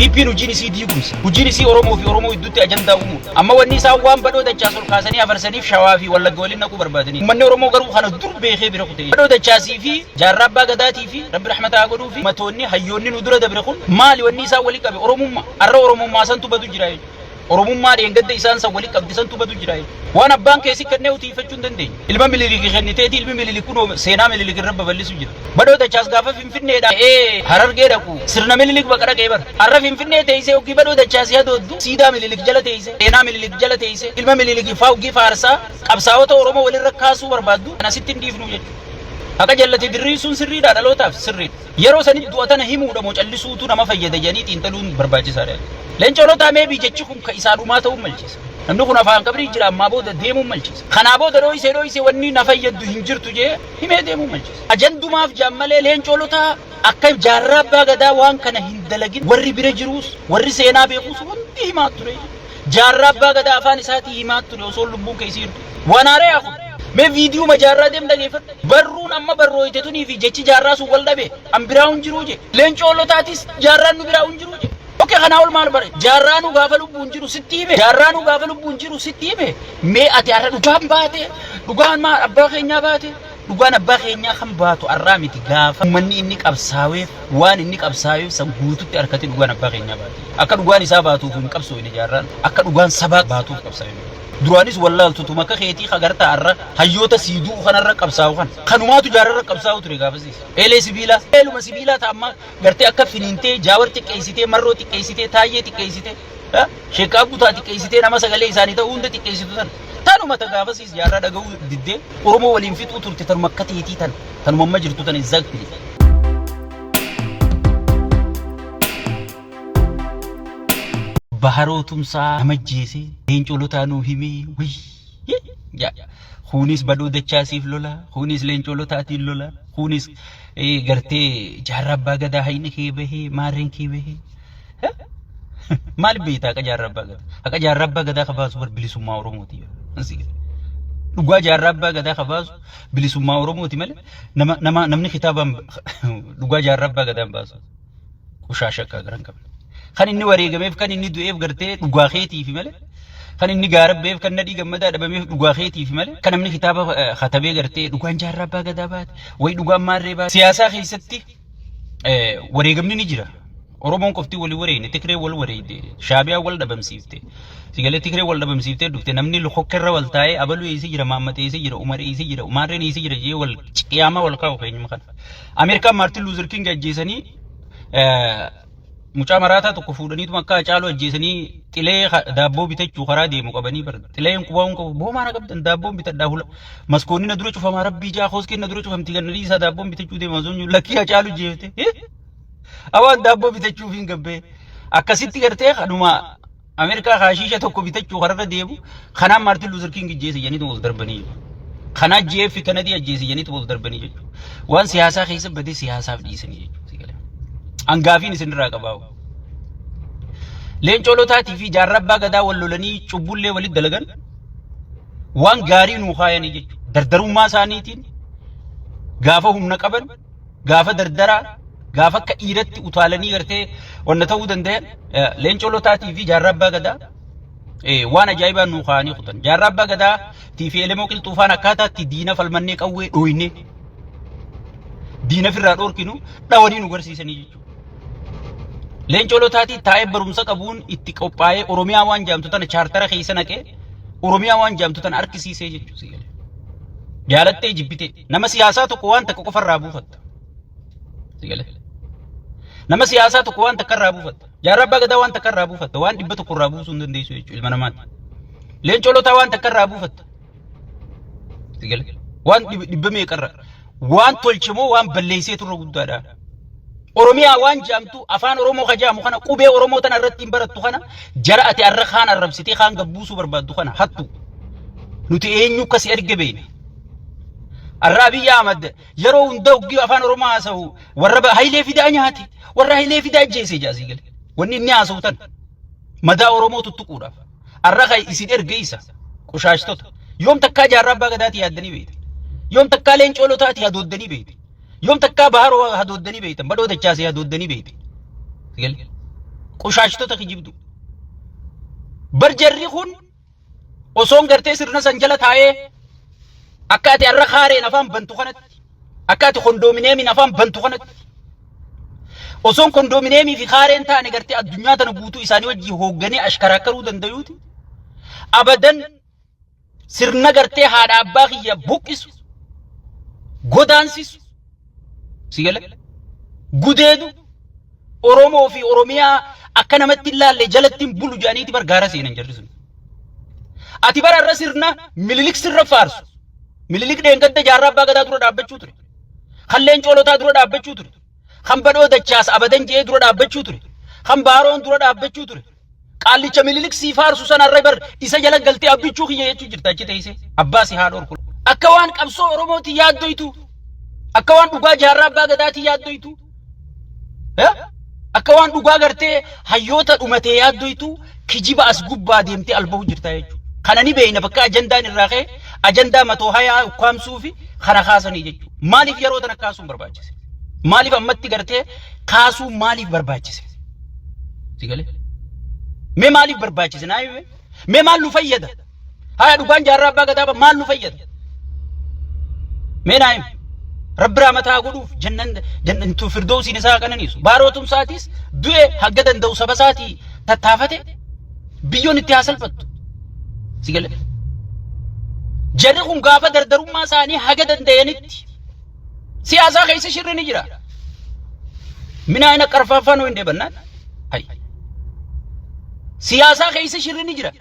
PP'n hojiin isii diigumsa. Hojiin isii Oromoo fi Oromoo gidduutti ajandaa uumuudha. Amma wanni isaan waan badhoo dachaas ol kaasanii afarsaniif Shawaa fi Wallagga waliin naquu barbaadanii. Uummanni Oromoo garuu kana dur beekee bira kutee. Badhoo dachaasii fi jaarraa abbaa gadaatii fi rabbi rahmata haa godhuu fi matoonni hayyoonni nu dura dabre kun maali wanni isaan walii qabe Oromummaa. Arra Oromummaa santu badu jira jechuudha. Oromummaa dheengadda isaan san wali qabde santu badu jira jechuudha. Waan abbaan kee si kennee utiifachuu hin dandeenye. Ilma Mililik kenniteeti ilmi Mililik kunoo seenaa Mililik irra babal'isu jira. Badhoo Dachaas gaafa Finfinneedha ee Harargee dhaqu sirna Mililik baqa dhaqee bara. Har'a Finfinnee teessee hoggii Badhoo Dachaas yadooddu siidaa Mililik jala teessee seenaa Mililik jala teessee ilma Mililik faa hoggii faarsaa qabsaa'ota Oromoo walirra kaasuu barbaaddu kan asitti hin dhiifnu jechuudha. Haqa jallate dirriisuun sirriidha dhalootaaf sirriidha. Yeroo sanitti du'a tana himuudha moo callisuutu nama fayyada jedhanii xiinxaluun barbaachisaadha. Leencoo Lotaa maybe jechi kun ka isaa dhumaa ta'uu malchiisa. Namni kun afaan qabrii jira ammaa booda deemuu malchiisa. Kanaa booda dhooysee dhooysee wanni na fayyaddu hin jirtu jee himee deemuu malchiisa. Ajandumaaf jaan malee Leencoo Lotaa akka jaarraa abbaa gadaa waan kana hin dalagin warri bira jiruus warri seenaa beekuus hundi himaa ture. Jaarraa abbaa gadaa afaan isaatii himaa ture osoo lubbuun keessa jirtu. Waan haaraa kun. Mee viidiyoo jaarraa deem dhageeffadhu. Barruun amma barrooyte tunii fi jechi jaarraa sun wal dhabe an biraa hin jiruu je. Leencoo Lotaatis jaarraan nu biraa hin jiruu je. Okay kanaa ol maal bare? Jaarraanuu gaafa lubbuun jiru sitti hime. Jaarraanuu gaafa lubbuun jiru sitti hime. Mee ati har'a dhugaan baate dhugaan maal abbaa keenyaa baate dhugaan abbaa keenyaa kan baatu har'aa miti gaafa uummanni inni qabsaaweef waan inni qabsaaweef san guututti harkatti dhugaan abbaa keenyaa baate. Akka dhugaan isaa baatuuf hin qabsooyne jaarraan akka dhugaan sabaa baatuuf qabsaawe. Duraanis wallaaltutu makka keetii kagartaa har'a hayyoota sii du'u kanarra qabsaa'u kan kanumaatu jaarrarra qabsaa'u ture gaafasiis. Eelee sibiilaa eeluma sibiilaa ta'a amma gartee akka finiintee jaawar xiqqeessitee marroo xiqqeessitee taayyee xiqqeessitee sheekkaa butaa xiqqeessitee nama sagalee isaanii ta'uu hunda xiqqeessitu tan tanuma ta gaafasiis jaarraa dhaga'uu diddee Oromoo waliin fixuu turte tanuma akka teetii tan tanuma amma jirtu tan exactly. Baharoo Tumsaa nama ajjeese Leencoo Lotaa nuu himee wayii jaa. Kunis badhoo dachaasiif lola, kunis leencoo lotaatiin lola, kunis gartee jaarraa abbaa gadaa hayni kee bahee maarreen kee bahee. Maal beektaa haqa jaarraa abbaa gadaa? Haqa jaarraa abbaa gadaa ka baasu bar bilisummaa Oromooti. Dhugaa jaarraa abbaa gadaa ka baasu bilisummaa Oromooti malee nama nama namni kitaabaan dhugaa jaarraa abbaa gadaa hin baasu. Qushaasha akka gara hin qabne. Kan inni wareegameef kan inni du'eef gartee dhugaa keetiifi malee kan inni gaara beef kan nadhii gammadaa dhabameef dhugaa keetiifi malee kan namni kitaaba katabee gartee dhugaan jaarraa abbaa gadaa baate wayi dhugaan maarree baate. Siyaasaa keessatti wareegamni ni jira. Oromoon qofti walii wareegne Tigree wal wareegde Shaabiyaan wal dhabamsiifte. Sigalee Tigree wal dhabamsiiftee dhufte namni lokokkerra wal taa'ee abaluu eessa jira Maammat eessa jira Umar eessa jira Maarreen eessa jira jee wal qiyaamaa wal kaa'u keenyuma kana. Ameerikaan Maartin Luuzer King ajjeesanii mucaa maraataa tokko fuudhaniituma akka Hacaaluu ajjeesanii xilee daabboo bitachuu karaa deemu qabanii bar xileen qubaa hin qabu boomaa na qabdan daabboon bitadhaa hula maskoonni na dura cufamaa rabbii jaa kooskiin na dura cufamti kan dhiisaa daabboon bitachuu deema osoo hin jiru lakkii Hacaaluu jeefte awaan daabboo bitachuuf hin gabbee akkasitti gartee kanuma Ameerikaa haashiisha tokko bitachuu kararra deemu kanaan Maartin Luuzer King ajjeese jedhaniitu ol darbanii jiru. Kanaa JF Kennedy ajjeese jedhaniitu ol darbanii jechuudha. Waan siyaasaa keessa badee siyaasaaf dhiisanii jechuudha. Hangaafiin isinirraa qabaa. Leencoo Lotaatii fi Jaarraa Abbaa Gadaa wal lolanii cubbullee walitti dalagan waan gaarii nuu kaayanii jechuudha. Dardarummaa isaaniitiin gaafa humna qaban gaafa dardaraa gaafa akka dhiiratti utaalanii gartee wanna ta'uu danda'an Leencoo Lotaatii fi Jaarraa Abbaa Gadaa waan ajaa'ibaa nuu kaa'anii kutan. Jaarraa Abbaa Gadaa fi Elemoo Qilxuufaan akkaataatti diina falmannee qawwee dhooynee diina firraa dhoorkinu dhawanii nu garsiisanii jechuudha. Leencoo Lotaatii taa'ee barumsa qabuun itti qophaa'ee Oromiyaa waan jaamtu tana chaartara keessa naqee Oromiyaa waan jaamtu tana harkisiisee jechuudha. Jaalattee jibbitee nama siyaasaa tokko waan takka qofarraa buufatta. Sigalee. Nama siyaasaa tokko waan takka irraa buufatta. Jaarraa abbaa gadaa waan takka irraa buufatta. Waan 100 irraa buusuu hin dandeessu jechuudha ilma namaati. Leencoo Lotaa waan takka irraa buufatta. Sigalee. Waan dhibba meeqa irraa. Waan tolche moo waan balleessee turre guddaadha. Oromiyaa waan jaamtu afaan Oromoo ka jaamu kana qubee Oromoo tana irratti hin barattu kana jara ati arra kaan arrabsitee kaan gabbuusuu barbaaddu kana hattu. Nuti eenyu akka si erge beekna. Arra Abiyyi Ahmad yeroo hunda hoggii afaan Oromoo haasa'u warra Hayilee Fidaa nyaate warra Hayilee Fidaa ajjeese jaasii gale. Wanni inni haasa'u tan madaa Oromoo tuttuquudhaaf. Arra kan isin erge isa qushaashtota. Yoom takkaa jaarraa abbaa gadaatii yaaddanii beektan. Yoom takkaa leencoo lotaatii hadooddanii beektan. Yoom takkaa baharoo hadooddanii beektan. Badhoo dachaasee hadooddanii beektan. Gale. Qushaashtota kijibdu. Bar jarri kun osoon gartee sirna san jala taa'ee akka ati har'a kaareen afaan bantu kanatti, akka ati kondoomineemiin afaan bantu kanatti, osoon kondoomineemii fi kaareen taane gartee addunyaa tana guutuu isaanii wajjin hoogganee ashkaraakkaruu dandayuuti. Abadan sirna gartee haadha abbaa kiyya buqqisu, godaansisu, si gale, gudeedu, Oromoo fi Oromiyaa akka namatti hin laalle jalatti hin bulu jedhaniiti bar gaara seenan jarri sun. Ati bara irra sirna Mililik sirra faarsu. Mililik dheengadda Jaarraa Abbaa Gadaa dura dhaabbachuu ture. Kan Leencoo Lotaa dura dhaabbachuu ture. Kan Badhoo Dachaas abadan je'ee dura dhaabbachuu ture. Kan Baaroon dura dhaabbachuu ture. Qaallicha Mililik sii faarsu sana irra bar isa jala galtee abbichuu kiyya jechuu jirta achi teessee. Abbaa si haa dhorku. Akka waan qabsoo Oromooti yaaddoytu. Akka waan dhugaa Jaarraa Abbaa Gadaati yaaddoytu. Akka waan dhugaa gartee hayyoota dhumatee yaaddoytu kijiba as gubbaa deemtee albahu jirta jechuudha. Kana ni beekna, bakka ajandaan irraa ka'e ajandaa matoo hayaa ukkaamsuu fi kana kaasanii jechuudha. Maaliif yeroo tana kaasuun barbaachise? Maaliif ammatti gartee kaasuun maaliif barbaachise? Si galee? Mee maaliif barbaachise naa himi? Mee maal nu fayyada? Haya, dhugaan Jaarraa Abbaa Gadaa maal nu fayyada? Mee naa himi. Rabbi rahmataa godhuuf, jannan jannatu firdowsiin isaa qananiisu. Baaroo Tumsaatis du'e, hagga danda'u saba isaatii tattaafate, biyyoon itti haa salphattu. Si galee? Jarri kun gaafa dardarummaa isaanii haga danda'anitti siyaasaa keessa shirri ni jira. Minaa qarfaaffaa nuu hin deebannaan. Hay. Siyaasaa keessa shirri ni jira.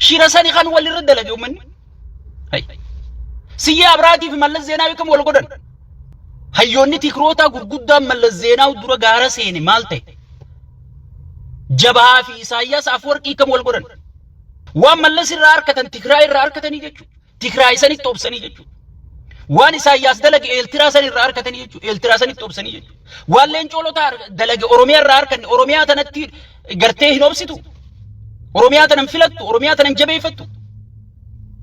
Shira sani kan walirra dalage uummanni. Hay. Siyyee Abraatii fi Mallas Zeenaawii kam wal godhan? Hayyoonni Tikrootaa gurguddaan Mallas Zeenaawi dura gaara seene maal ta'e? Jabaa fi Isaayyaas Afwarqii kam wal godhan? Waan Mallas irraa harkatan Tigraay irraa harkatanii jechuudha. Tigraay sanitti obsanii jechuudha. Waan Isaayyaas dalage Eeltiraa san irraa harkatanii jechuudha. Eeltiraa sanitti obsanii jechuudha. Waan Leencoo Lotaa dalage Oromiyaa irraa harkanne, Oromiyaa tanatti gartee hin obsitu. Oromiyaa tana hin filattu. Oromiyaa tana hin jabeeffattu.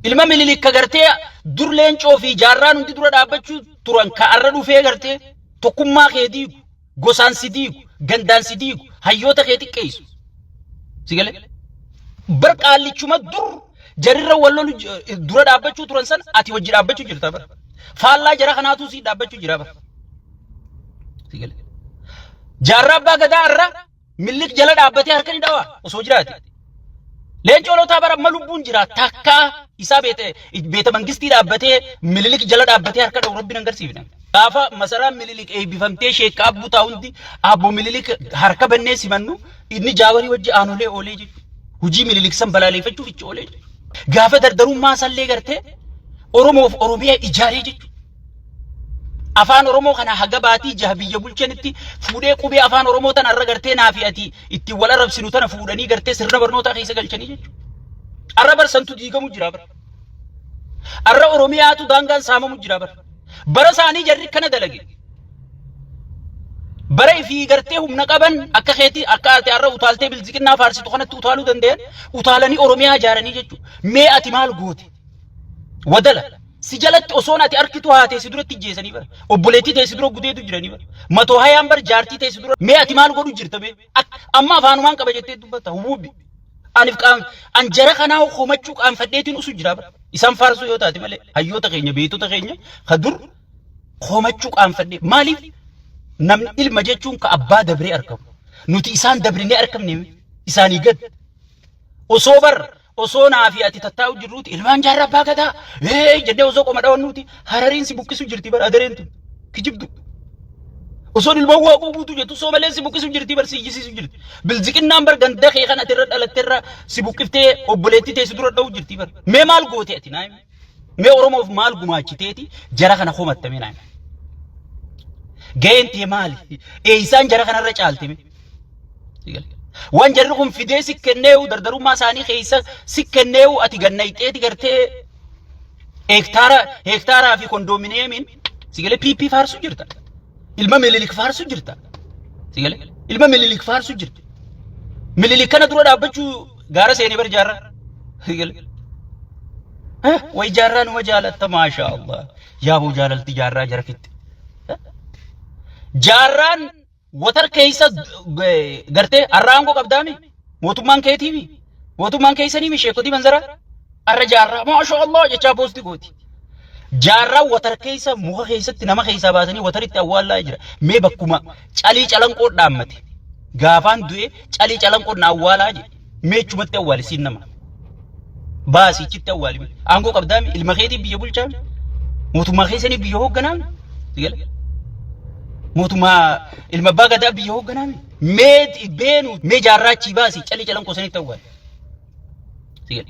Ilma Mililik ka gartee dur Leencoo fi Jaarraan hundi dura dhaabbachuu turan ka arra dhufee gartee tokkummaa kee diigu, gosaan si diigu, gandaan si diigu, hayyoota kee xiqqeessu. Si galee? Bar qaallichuma dur jarirra wal lolu dura dhaabbachuu turan san ati wajji dhaabbachuu jirta bar. Faallaa jara kanaatuu si dhaabbachuu jira bar. Si galee? Jaarraa Abbaa Gadaa irra Milliq jala dhaabbatee harka ni dhawa osoo jiraate. Leencoo Lotaa bara amma lubbuun jira takkaa isaa beete beeta mangistii dhaabbatee Mililik jala dhaabbatee harka dhawu Rabbi nan garsiifne. Gaafa masaraan Mililik eebbifamtee sheekka abbuu taa hundi abbo Mililik harka bannee simannu, inni Jaawarii wajji aanolee oolee jechuudha. Hujii Mililik san balaaleeffachuuf ichi oolee jechuudha. Gaafa dardarummaa sallee gartee Oromoof Oromiyaa ijaaree jechuudha. Afaan Oromoo kana haga baatii 6 biyya bulchanitti fuudhee qubee Afaan Oromoo tana irra gartee naa fi ati ittiin wal arrabsinu tana fuudhanii gartee sirna barnootaa keessa galchanii jechuudha. Arra barsantu diigamu jira bara. Arra Oromiyaatu daangaan saamamu jira bara. Bara isaanii jarri kana dalage. Bara ifii gartee humna qaban akka keetii akka ati har'a utaaltee bilziqinnaa faarsitu kanatti utaaluu danda'an utaalanii Oromiyaa ijaaranii jechuudha. Mee ati maal goote? Wadala. Si jalatti osoon ati arkitu haatee si duratti ijjeesanii bara. Obboleettii ta'e si dura gudeetu jiranii bara. Matoo hayaan bar jaartii ta'e si dura. Mee ati maal godhu jirta mee? Amma afaanumaan qaba jettee dubbatta hubuubbi. Anif qaam an jara kanaa komachuu qaanfadheetiin usu jira bara. Isaan faarsuu yoo taate malee hayyoota keenya, beektota keenya ka dur komachuu qaanfadhee, maaliif namni ilma jechuun ka abbaa dabree argamu. Nuti isaan dabrinee argamne isaanii gad. Osoo bar osoo naa fi ati tattaa'u jirruuti ilmaan Jaarraa Abbaa Gadaa ee jennee osoo qoma dhawannuuti Harariin si buqqisu jirti bar, adareen tun kijibdu. Osoo ilmaan Waaqoo Guutuu jettu Soomaleen si buqqisu jirti bar, si iyyisiisu jirti. Bilziqinnaan bar ganda kee kan ati irra dhalatte irra si buqqiftee obboleettii tee si dura dha'u jirti bar. Mee maal goote ati naa himi? Mee Oromoof maal gumaachiteeti jara kana komattame naa himi? Ga'een tee maali? Eeysaan jara kanarra caalte mee? Waan jarri kun fidee si kenneewu, dardarummaa isaanii keessa si kenneewu, ati gannayxeeti gartee hektaara hektaaraa fi kondoominiyeemiin si galee PP faarsuu jirta. Ilma Mililik faarsuu jirta. Si galee ilma Mililik faarsuu jirta. Mililik kana dura dhaabbachuu gaara seenee bar Jaarraa. Si galee. Way Jaarraa numa jaalatta, maashaa Allah. Yaaboo jaalalti Jaarraa jara fitte. Jaarraan Watar keessa gartee har'a aangoo qabdaami? Mootummaan keetiimi? Mootummaan keessaniimi sheekotii manzaraa? Har'a jaarraa maasha Allah jechaa post gooti. Jaarraa watar keessa muka keessatti nama keessaa baasanii wataritti awwaallaa jira. Mee bakkuma calii calanqoo dhaammate. Gaafaan du'e calii calanqoo na awwaalaa jedhe. Mee achumatti awwaali siin nama. Baasii achitti awwaali. Aangoo qabdaami ilma keetii biyya bulchaami. Mootummaa keessanii biyya hoogganaami. Mootummaa ilma abbaa gadaa biyya hoogganaami. Mee beenu mee jaarraa achii baasii calii calanqoo sanitti awwaali.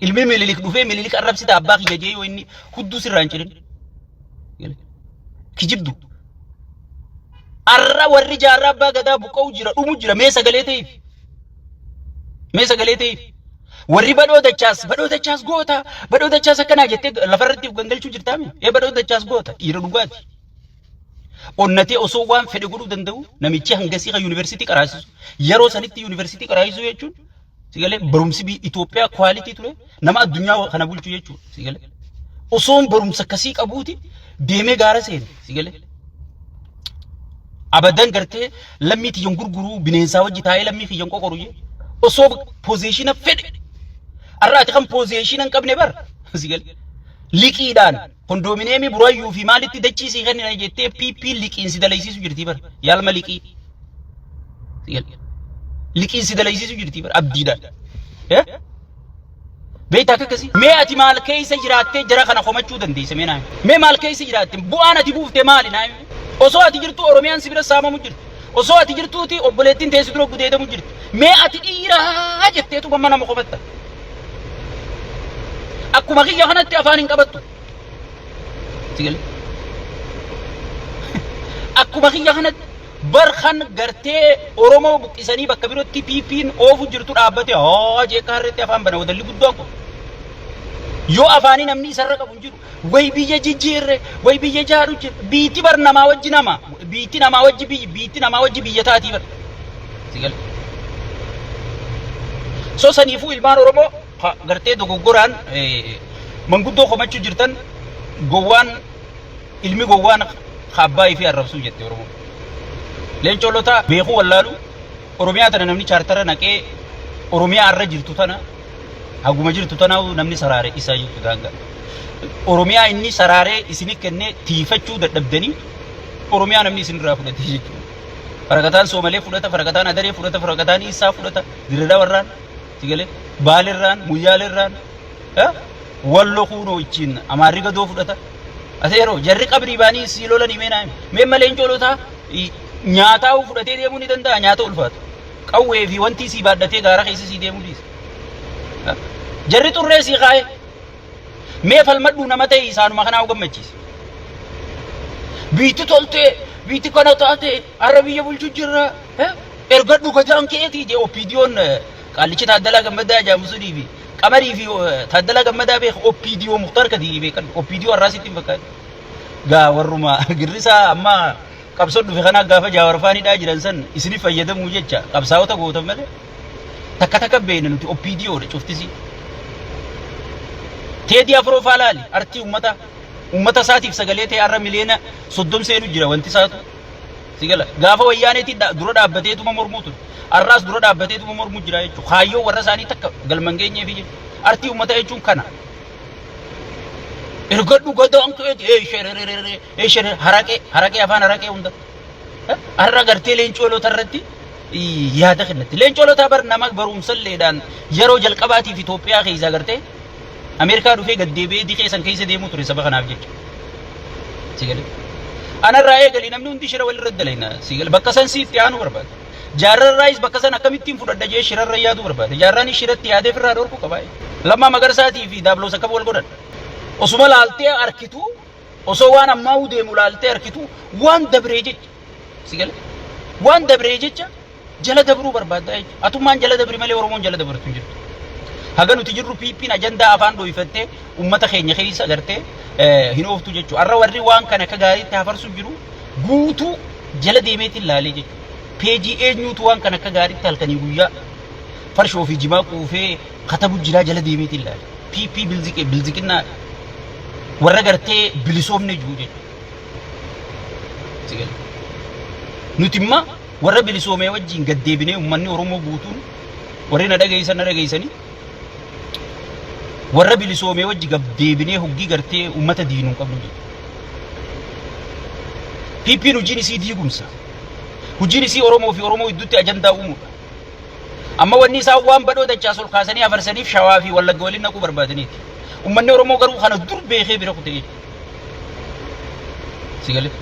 Ilmi Minilik dhufee Minilik arrabsita abbaa kiyya jee yoo inni hudduu sirraa hin cirin. Kijibdu. Arra warri jaarraa abbaa gadaa buqqa'u jira dhumu jira mee sagalee ta'eef. Mee sagalee ta'eef. Warri badhoo dachaas badhoo dachaas goota badhoo dachaas akkanaa jettee lafarratti of gangalchuu jirtaami. Ee badhoo dachaas goota dhiira dhugaati. Onnatee osoo waan fedhe godhuu danda'u namichi hangasii kan yuunivarsiitii qaraasisu yeroo sanitti yuunivarsiitii qaraasisuu jechuun sigalee barumsi biyya Itoophiyaa quality ture nama addunyaa kana bulchu jechuudha sigalee. Osoon barumsa akkasii qabuuti deemee gaara seene sigalee. Abadan gartee lammii tiyyan gurguruu bineensaa wajji taa'ee lammii kiyyan qoqoru jee osoo position fedhe har'a ati kan position hin qabne bar sigalee. Liqiidhaan kondomineemii burayyuu fi maalitti dachii sii kennina jettee PP liqiin si dalaysiisu jirti bar yaalma liqii. Liqiin si dalaysiisu jirti bar abdiidhaan. Beektaa akka akkasii? Mee ati maal keessa jiraattee jara kana komachuu dandeesse mee naa himi. Mee maal keessa jiraatte bu'aan ati buufte maali naa himi. Osoo ati jirtuu Oromiyaan si bira saamamu jirti. Osoo ati jirtuuti obboleettiin teessi dura gudeedamu jirti. Mee ati dhiiraa jetteetu mamma nama komatta. Akkuma kiyya kanatti afaan hin qabattu. Si galee? Akkuma kiyya kanatti bar kan gartee Oromoo buqqisanii bakka birootti PP'n oofu jirtu dhaabbate haa jeeqa harreetti afaan bana wadalli guddaan kun. Yoo afaanii namni isarra qabu hin jiru. Way biyya jijjiirre, way biyya jaaru jira. Biitti bar namaa wajji nama. Biitti namaa wajji biyyi, biitti namaa wajji biyya taatii bar. Si galee? So saniifuu ilmaan Oromoo gartee dogoggoraan manguddoo komachuu jirtan gowwaan ilmi gowwaan abbaa ifii arrabsuu jette Oromoo. Leencoo Lotaa beekuu wallaalu Oromiyaa tana namni chaartara naqee Oromiyaa irra jirtu tana haguma jirtu tana namni saraare isaa jirtu daangaa. Oromiyaa inni saraaree isini kennee tiifachuu dadhabdanii Oromiyaa namni isinirraa fudhate jechuudha. Farakataan Soomalee fudhata, farakataan Adaree fudhata, farakataan Iisaa fudhata, Dirree warraan, sigalee, Baalirraan, Muyyaalirraan, Wallo kuunoo ittiin Amaarri gadoo fudhata. Aseeroo jarri qabrii baanii sii lolanii mee naa himi. Mee malee Leencoo nyaataa fudhatee deemuu ni danda'a nyaata ulfaatu. Qawwee fi wanti sii baadhatee gaara keessa sii deemuu dhiisa. Jarri xurree sii kaa'e. Mee falmadhuu nama ta'e isaanuma kanaa gammachiisa. Biitti toltee, biitti kana taate, har'a biyya bulchu jirra. Erga dhugataan keetii jee OPDO'n qaallichi Taaddalaa Gammadaa Jaamusunii fi Qamarii fi Taaddalaa Gammadaa beeka OPDO Muktaar Kadirii beekan OPDO har'aa sitti hin fakkaatu. Gaa warruma girrisaa amma qabsoo dhufe kanaa gaafa Jaawar faanidhaa jiran san isinif fayyadamuu jecha qabsaa'ota gootan malee takka takka beekna nuti OPDO dha cuftisii. Teedii Afroo faa laali artii ummata ummata isaatiif sagalee ta'e har'a miliyoona 30 seenu jira wanti isaatu. Si gala gaafa wayyaaneetiin dura dhaabbateetuma mormuu ture. Har'aas dura dhaabbateetuma mormuu jira jechuudha. Kaayyoo warra isaanii takka galma hin geenyeefi jechuudha. Artii ummata jechuun kana. Erga dhugadaan keeti ee sherererere ee sherere haraqee haraqee afaan haraqee hunda. Har'a gartee leencoo lota irratti yaada kennatti. Leencoo lotaa bar nama barumsalleedhaan yeroo jalqabaatiif Itoophiyaa keessaa gartee Ameerikaa dhufee gad deebi'ee dikee san keessa deemuu ture saba kanaaf jecha. Si galee. Anarraa eegali namni hundi shira walirra dalayna. Si galee bakka san siif aanuu barbaada. Jaarrarraayis bakka san akkamittiin fudhadha jee shirarra yaaduu barbaada. Jaarraanis shiratti yaadee ofirraa dhorkuu qaba. Lammaa Magarsaatii fi Daabloos akkam wal godhan. Osuma laaltee arkitu osoo waan ammaa deemu laaltee arkitu waan dabree jecha. Si galee. Waan dabree jecha jala dabruu barbaadda jechuudha. Atummaan jala dabri malee Oromoon jala dabartu hin jirtu. Haga nuti jirru PP'n ajandaa afaan dho'ifattee uummata keenya keessa gartee hin ooftu jechuudha. Har'a warri waan kana akka gaariitti hafarsu jiru guutuu jala deemeetiin laalee jechuudha. Peejii eenyuutu waan kana akka gaariitti halkanii guyyaa farshoo fi jimaa quufee katabu jiraa jala deemeetiin laale. PP bilziqinnaa warra gartee bilisoomne jiru jechuudha. Nuti immoo Warra bilisoomee wajjin gad deebinee uummanni Oromoo guutuun warri na dhageessan na dhageessanii warra bilisoomee wajji gad deebinee hoggii gartee uummata diinuu hin qabnu jechuudha. PPn hojiin isii diigumsa. Hojiin isii Oromoo fi Oromoo gidduutti ajandaa uumuudha. Amma wanni isaan waan badhoo dachaas ol kaasanii afarsaniif Shawaa fi Wallagga waliin naquu barbaadaniiti. Uummanni Oromoo garuu kana dur beekee bira kutee jechuudha. Si galee?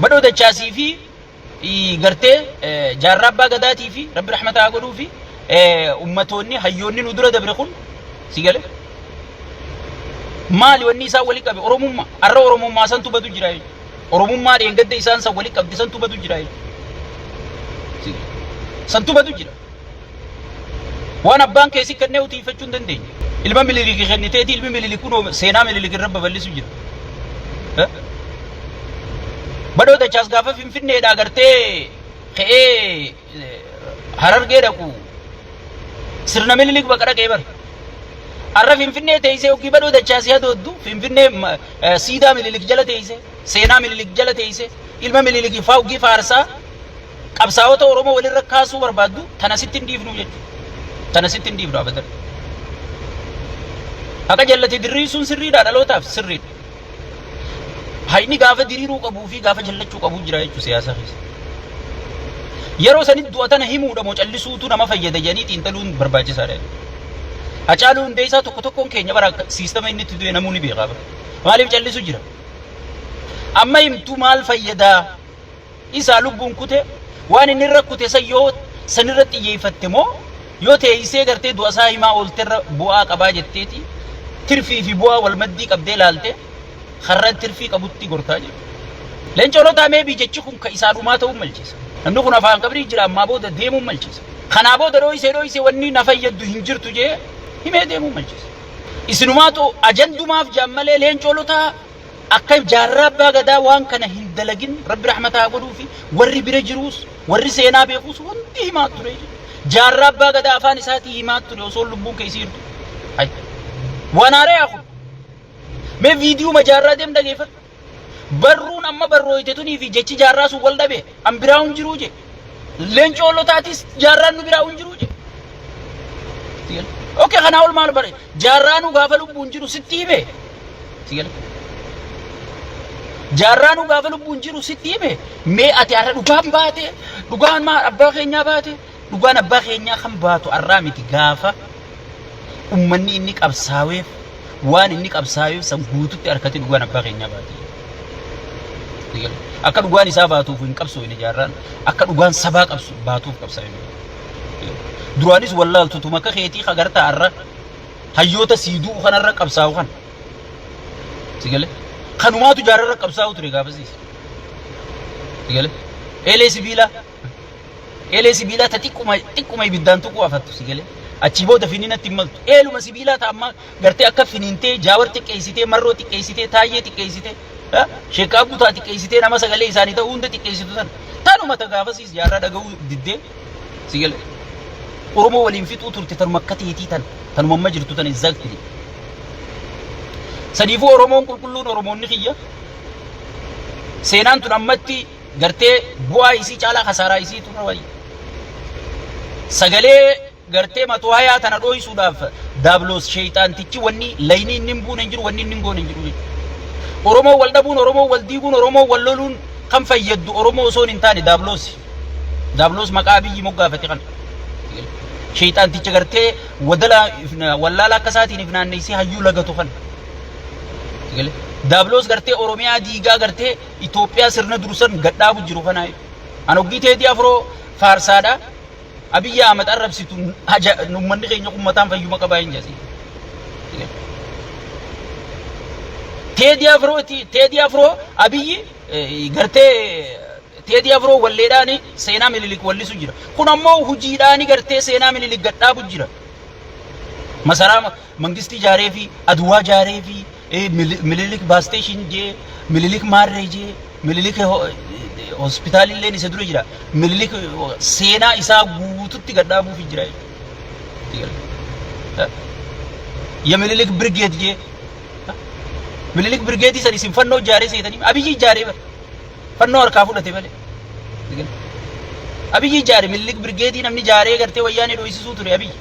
Badhoo dachaasii fi gartee jaarraa abbaa gadaatii fi rabbi rahmata haa godhuu fi ummatoonni hayyoonni nu dura dabre kun si gale maali wanni isaan wali qabe oromummaa arra oromummaa santu badu jira jechuudha oromummaa dheengadda isaan san wali qabde santu badu jira jechuudha santu badu jira waan abbaan keessi kennee utiifachuu hin dandeenye ilma mililikii kenniteeti ilmi mililik kunoo seenaa mililik irra babal'isu jira Badhoo Dachaas gaafa Finfinneedhaa gartee ka'ee Harargee dhaqu sirna Minilik baqa dhaqee bara. Arra Finfinnee teessee hoggii Badhoo Dachaas yadooddu Finfinnee siidaa Minilik jala teessee seenaa Minilik jala teessee ilma Minilik faa hoggii faarsaa qabsaa'ota Oromoo walirra kaasuu barbaaddu tana sitti hin dhiifnu jechuudha. Tana sitti hin dhiifnu abadan. Haqa jallate dirriisuun sirriidha dhalootaaf sirriidha. Hayni gaafa diriiruu qabuu fi gaafa jallachuu qabuu jira jechuudha siyaasa keessa. Yeroo sanitti du'a tana himuudha moo callisuutu nama fayyada jedhanii xiinxaluun barbaachisaadha. Hacaaluu Hundeessaa tokko tokkoon keenya bara siistama inni itti du'e namuu ni beekaa bara. Maaliif callisu jira? Amma himtuu maal fayyadaa? Isaa lubbuun kute waan inni irra kute san yoo sanirra xiyyeeffatte moo yoo teessee gartee du'a isaa himaa oolterra bu'aa qabaa jetteeti tirfii fi bu'aa wal maddii qabdee laalte karra tirfii qabutti gortaa jechuudha. Leencoo Lataa meebii jechi kun ka isaa dhumaa ta'uu malchiisa. Namni kun afaan qabrii jira ammaa booda deemuu malchiisa. Kanaa booda dhooysee dhooysee wanni na fayyaddu hin jirtu jee himee deemuu malchiisa. Isinumaatu ajandumaaf jaan malee Leencoo Lataa Akka Jaarraa Abbaa Gadaa waan kana hin dalagin Rabbi rahmata haa godhuufi warri bira jiruus warri seenaa beekuus hundi himaa ture. Jaarraa Abbaa Gadaa afaan isaatii himaa ture osoo lubbuun keessa jirtu. Hay. Waan haaraya kun. Mee viidiyuma jaarraa deem dhageeffadhu. Barruun amma barrooyte tunii fi jechi jaarraa sun wal dhabe an biraa hin jiruu je. Leencoo lotaatis jaarraan nu biraa hin jiruu je. Okay kanaa ol maal bare jaarraanuu gaafa lubbuun jiru sitti hime. Si gale? Jaarraanuu gaafa lubbuun jiru sitti hime mee ati har'a dhugaan baate dhugaan maal abbaa keenyaa baate dhugaan abbaa keenyaa kan baatu har'aa miti gaafa ummanni inni qabsaaweef waan inni qabsaaweef san guututti harkatti dhugaan abbaa keenyaa baate. Si gale? Akka dhugaan isaa baatuuf hin qabsooyne jaarraan akka dhugaan sabaa qabsu baatuuf qabsaa'e. Duraanis wallaaltu tuma akka keetii kagartaa har'a hayyoota sii du'u kanarra qabsaa'u kana. Si galee? Kanumaatu jaararra qabsaa'u ture gaafasiis. Si galee? Eelee sibiilaa. Eelee sibiilaa ta xiqquma xiqquma ibiddaan tuquu afattu si galee? Achii booda finiinatti hin maltu. Eeluma sibiilaa ta amma gartee akka finiintee jaawar xiqqeessitee marroo xiqqeessitee taayyee xiqqeessitee sheekkaa guutaa xiqqeessitee nama sagalee isaanii ta'uu hunda xiqqeessitu sana. Tanuma ta gaafasiis jaarraa dhaga'uu diddee si galee? Oromoo waliin fixuu turte tanuma akka teetii tana. Tanuma amma jirtu tana exactly. Saniifuu Oromoon qulqulluun Oromoonni kiyya seenaan tun ammatti gartee bu'aa isii caalaa kasaaraa isii turra wayya. Sagalee gartee matoo hayaa tana dhooysuudhaaf daabloos sheeyxaantichi wanni laynii inni hin buune hin jiru wanni inni hin goone hin jiru jechuudha. Oromoo wal dhabuun Oromoo wal diiguun Oromoo wal loluun kan fayyaddu Oromoo osoo hin taane daabloosi. Daabloos maqaa biyyi moggaafate kana. Sheeyxaanticha gartee wadala wallaala akka isaatiin if naanneessee hayyuu lagatu kana. Daabloos gartee Oromiyaa diigaa gartee Itoophiyaa sirna dursan gadhaabu jiru kana. An hoggii Teedii Afroo faarsaadha. Abiyyi Ahmad arrabsitu uummanni keenya kun mataan fayyuma qabaa hin jasi. Teedii Afroo Teedii Afroo Abiyyi gartee Teedii Afroo walleedhaan seenaa Minilik wallisu jira. Kun ammoo hojiidhaan gartee seenaa Minilik gadhaabu jira. Masaraa mangistii ijaaree fi Aduwaa ijaaree fi Minilik baasteeshin jee Minilik maarree jee Minilik hospitaalilleen isa dura jira. Minilik seenaa isaa guututti gadhaabuuf jira jechuudha. Ya Minilik birgeet jee Minilik birgeetii san isin fannoo ijaaree seetanii Abiyyi ijaaree bara. Fannoo harkaa fudhate malee. Abiyyi ijaare. Minilik Birgeetii namni ijaaree gartee Wayyaanee dho'isisuu ture Abiyyi.